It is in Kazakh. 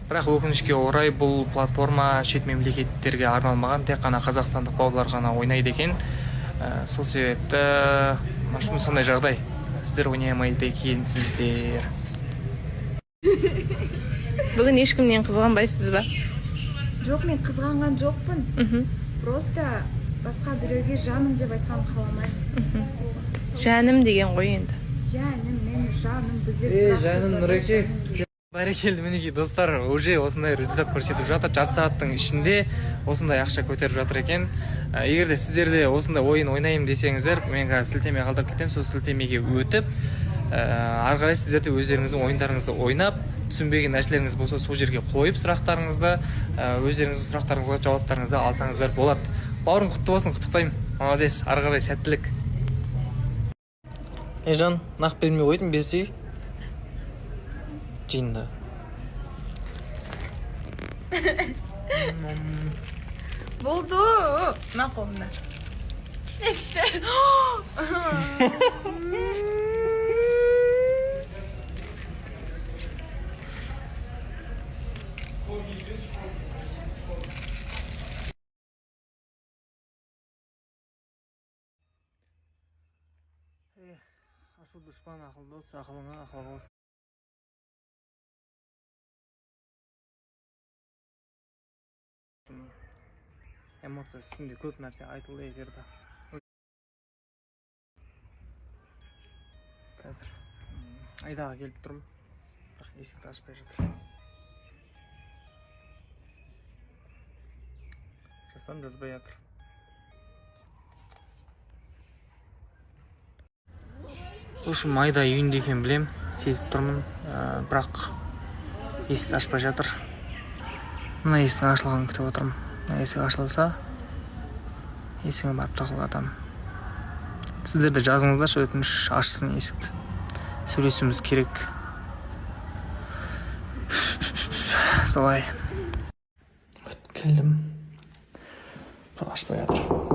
Бірақ өкінішке орай, бұл платформа шет мемлекеттерге арналмаған, тек қана қазақстандық бауырлар ғана ойнайды екен. Сол себепті в сондай жағдай, сіздер ойнай алмайды екенсіздер. Бүгін ешкімнен қызғанбайсыз ба? Жоқ, мен қызғанған жоқпын. Просто басқа біреуге жаным деп айтқанын қаламаймын. Жаным деген ғой енді. Жаным, мен жаным біздер. Ей, Бірақ жаным, сөз бар, Нұреке. жаным деген. Бәрекелді, мінекей, достар, уже осындай результат көрсетіп жатыр. Жарты сағаттың ішінде осындай ақша көтеріп жатыр екен. Егер де сіздер де осындай ойын ойнаймын десеңіздер, мен қазір сілтеме қалдырып кетемін. Сол сілтемеге өтіп, ары қарай сіздер де өздеріңіздің ойындарыңызды ойнап, түсінбеген нәрселеріңіз болса, сол жерге қойып сұрақтарыңызды, өздеріңіздің сұрақтарыңызға жауаптарыңызды алсаңыздар болады. Бауырым, құтты болсын, құттықтаймын, молодец, ары қарай сәттілік. Ей, жан, нақ бермей қойдым, берсей жиында. Болды, мына қолымда. Кішкене, кішкене. Ашу дұшпан, ақыл дос, ақылыңа ақыл қос. Эмоция үстінде көп нәрсе айтылды эфирде. Қазір Айдаға келіп тұрмын, бірақ есікті ашпай жатыр. Жазсам, жазбай жатыр. В общем, Айда үйінде екенін білем, сезіп тұрмын, бірақ есікті ашпай жатыр. Мына есіктің ашылғанын күтіп отырмын. Мына есік ашылса, есігіне барып тақылдатамын. Сіздер де жазыңыздаршы, өтініш, ашсын есікті, сөйлесуіміз керек. Солай келдім, бірақ ашпай жатыр.